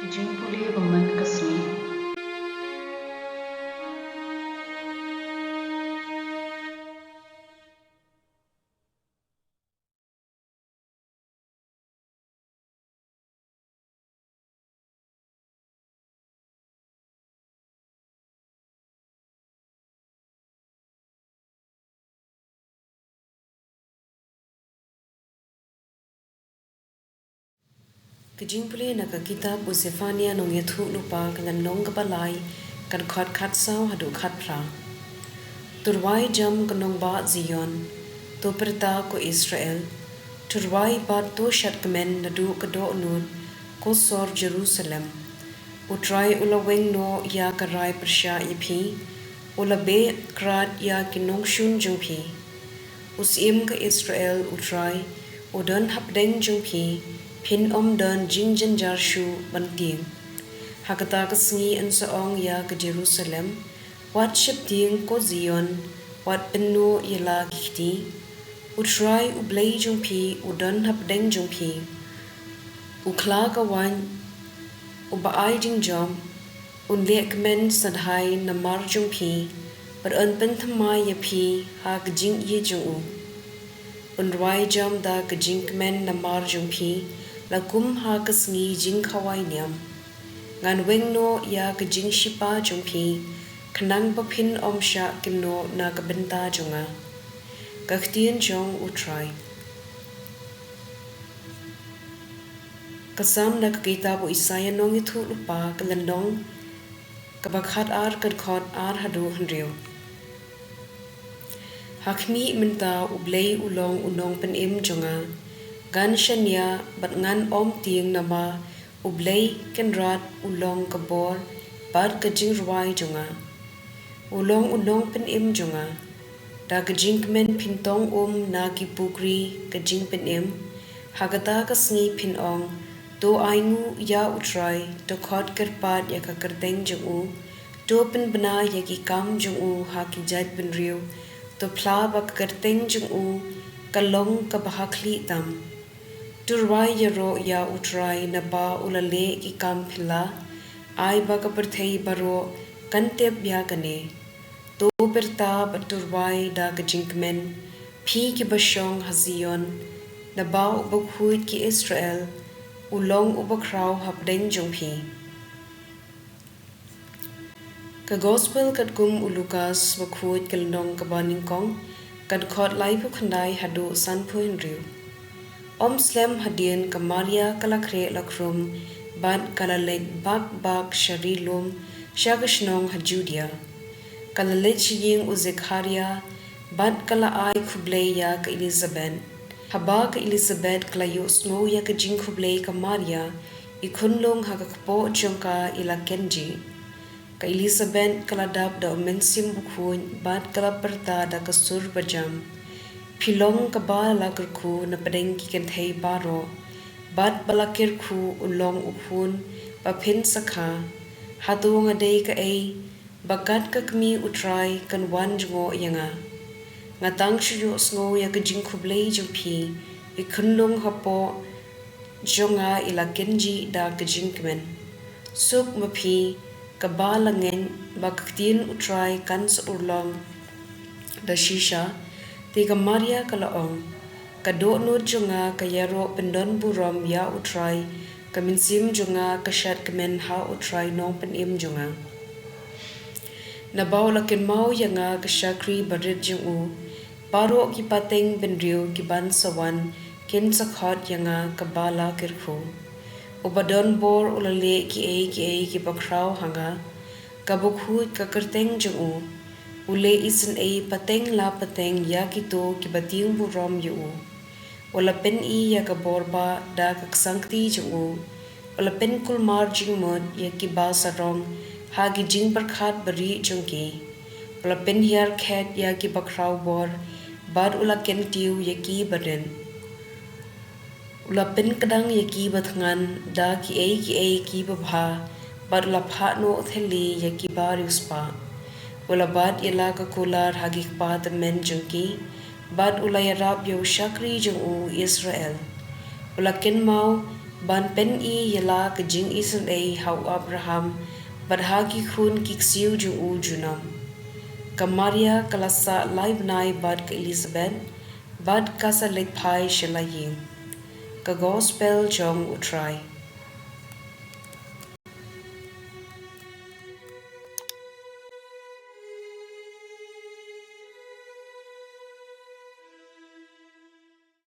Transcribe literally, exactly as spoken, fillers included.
Jingpule ba man ka sngi. Ka jingpule na ka kitab u Sefania nongïathuhlypa, ka lynnong kaba lai, ka dkhot khatsaw haduh khatphra. To rwai jam ko nongbah Zion, to pyrta ko Israel, to rwai bad to shad kmen naduh ka dohnud, ko sor Jerusalem. U Trai u la weng noh ïa ka rai pyrshah ïa phi, u la beh krad ïa ki nongshun jong phi. U Syiem ka Israel, U Trai, u don hapdeng jong phi, phin ym don jingjynjar shuh ban tieng. Ha kata ka sngi yn sa ong ïa ka Jerusalem, wat sheptieng ko Zion, wat pynduh ïa la ki kti. U Trai U Blei jong phi u don hapdeng jong phi. U khla ka waiñ, uba ai jingjop, un leh kmen sadhai namar jong phi, bad un pynthymmai ïa phi ha ka jingïeit jong u. Un rwai jam da ka jingkmen namar jong phi, la kum ha ka sngi jingkhawai niam. Ngan weng noh ïa ka jingshipa jong phi, khnang ba phin ym shah kynnoh na ka bynta jong nga. Ka ktien jong U Trai. Ka Salm na ka kitab u Isaïah nongïathuhlypa, ka lynnong kaba khatar, ka dkhot ar haduh hynriew. Ha khmih mynta U Blei u long u nongpynim jong nga, ngan shaniah bad ngan ym tieng namar U Blei Kynrad u long ka bor bad ka jingrwai jong nga. U long u nongpynim jong nga. Da ka jingkmen phin tong um na ki pukri ka jingpynim. Ha kata ka sngi phin ong, to ainguh ïa U Trai, to khot kyrpad ïa ka kyrteng jong u, to pynbna ïa ki kam jong u ha ki jaitbynriew, to phla ba ka kyrteng jong u ka long kaba ha khlieh tam. To rwai ïaroh ïa U Trai naba u la leh ki kam phylla, ai ba ka pyrthei baroh kan tip ïa kane. To pyrta bad to rwai da ka jingkmen, phi kiba shong ha Zion, naba u bakhuid ki Israel u long u bakhraw hapdeng jong phi. Ka Gospel katkum u Lukas bakhuid, ka lynnong kaba nyngkong, ka dkhot laiphew khyndai haduh sanphew hynriew. Ym slem hadien ka Maria ka la khreh la khrum bad ka la leit bak bak sha ri lum sha ka shnong ha Judia. Ka la leit sha ïing u Zekharia bad ka la ai khublei ïa ka Elisabet. Haba ka Elisabet ka la ïohsngew ïa ka jingkhublei ka Maria, i khunlung ha ka kpoh jong ka i la kynjih. Ka Elisabet ka la dap da U Mynsiem Bakhuid bad ka la pyrta da ka sur bajam, phi long kaba la kyrkhu napdeng ki kynthei baroh, bad ba la kyrkhu u long u khun ba phin sa kha. Hato nga dei kaei ba kat ka kmie U Trai kan wan jngoh ïa nga? Nga tang shu ïohsngew ïa ka jingkhublei jong phi, i khunlung hapoh jong nga i la kynjih da ka jingkmen. Suk ma phi kaba la ngeit ba ka ktien U Trai kan sa urlong da shisha. Te ka Maria ka la ong, ka dohnud jong nga ka ïaroh pyndonburom ïa U Trai, ka mynsiem jong nga ka shad kmen ha U Trai Nongpynim jong nga. Naba u la kynmaw ïa nga ka shakri barit jong u, baroh ki pateng bynriew ki ban sa wan kin sa khot ïa nga kaba la kyrkhu. Uba don bor u la leh kiei kiei kiba khraw ha nga. Ka bakhuid ka kyrteng jong u. U leh isynei pateng la pateng ïa kito kiba tieng burom ïa u. U la pyni ïa ka bor ba da ka ksangkti jong u. U la pynkulmar jingmut ïa kiba sarong ha ki jingpyrkhat barieh jong ki. U la pynhiar khet ïa kiba khraw bor bad u la kyntiew ïa ki barit. U la pynkdang ïa kiba thngan da kiei kiei kiba bha bad u la phah noh thylli ïa kiba riewspah. U la bat ïa la ka kular ha ki kpa tymmen jong ki bad u la ïarap ïa u shakri jong u Israel. U la kynmaw ban pyni ïa la ka jingisynei ha u Abraham bad ha ki khun ki ksiew jong u junom. Ka Maria ka la sah lai bnai bad ka Elisabeth, bad ka sa leit phai sha la ïing. Ka Gospel jong U Trai.